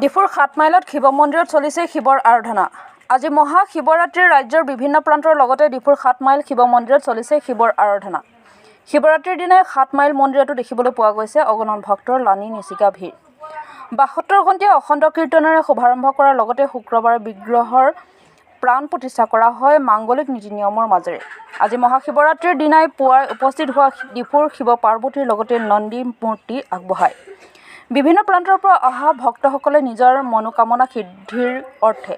ডিফুৰ সাতমাইলত শিৱ মন্দিৰত চলিছে শিৱৰ আৰাধনা। আজি মহা শিৱৰাত্ৰিৰ ৰাজ্যৰ বিভিন্ন প্ৰান্তৰ লগতে ডিফুৰ সাতমাইল শিৱ মন্দিৰত চলিছে শিৱৰ আৰাধনা। শিৱৰাত্ৰিৰ দিনাই সাতমাইল মন্দিৰতো দেখিবলৈ পোৱা গৈছে অগণন ভক্তৰ লানি নিচিগা ভিৰ। 72 ঘণ্টীয়া অখণ্ড কীৰ্তনেৰে শুভাৰম্ভ কৰাৰ লগতে শুক্ৰবাৰে বিগ্ৰহৰ প্ৰাণ প্ৰতিষ্ঠা কৰা হয় মাংগলিক নীতি নিয়মৰ মাজেৰে। আজি মহাশিৱৰাত্ৰিৰ দিনাই পুৱাই উপস্থিত হোৱা ডিফুৰ শিৱ পাৰ্বতীৰ লগতে নন্দী মূৰ্তি আগবঢ়ায়। বিভিন্ন প্ৰান্তৰ পৰা অহা ভক্তসকলে নিজৰ মনোকামনা সিদ্ধিৰ অৰ্থে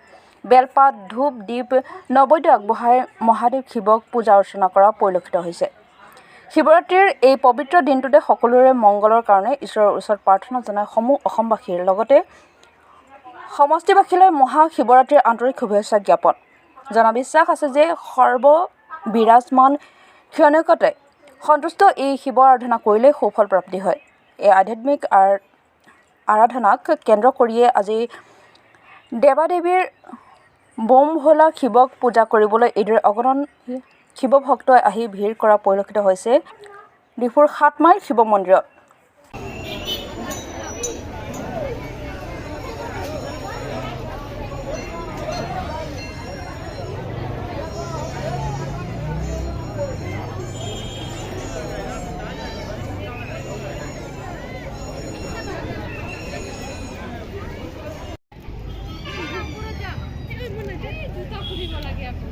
বেলপাত, ধূপ, দীপ, নৈবেদ্য আগবঢ়াই মহাদেৱ শিৱক পূজা অৰ্চনা কৰা পৰিলক্ষিত হৈছে। শিৱৰাত্ৰিৰ এই পবিত্ৰ দিনটোতে সকলোৰে মংগলৰ কাৰণে ঈশ্বৰৰ ওচৰত প্ৰাৰ্থনা জনাই সমূহ অসমবাসীৰ লগতে সমষ্টিবাসীলৈ মহা শিৱৰাত্ৰিৰ আন্তৰিক শুভেচ্ছা জ্ঞাপন। জনবিশ্বাস আছে যে সৰ্ববিৰাজমান ক্ষণিকতে সন্তুষ্ট এই শিৱ আৰাধনা কৰিলে সুফল প্ৰাপ্তি হয়। এই আধ্যাত্মিক আৰাধনাক কেন্দ্ৰ কৰিয়ে আজি দেৱাদেৱীৰ বোম ভোলা শিৱক পূজা কৰিবলৈ এইদৰে অগণন শিৱ ভক্তই আহি ভিৰ কৰা পৰিলক্ষিত হৈছে ডিফুৰ সাতমাইল শিৱ মন্দিৰত। জোতা খুলিব লাগে আকৌ।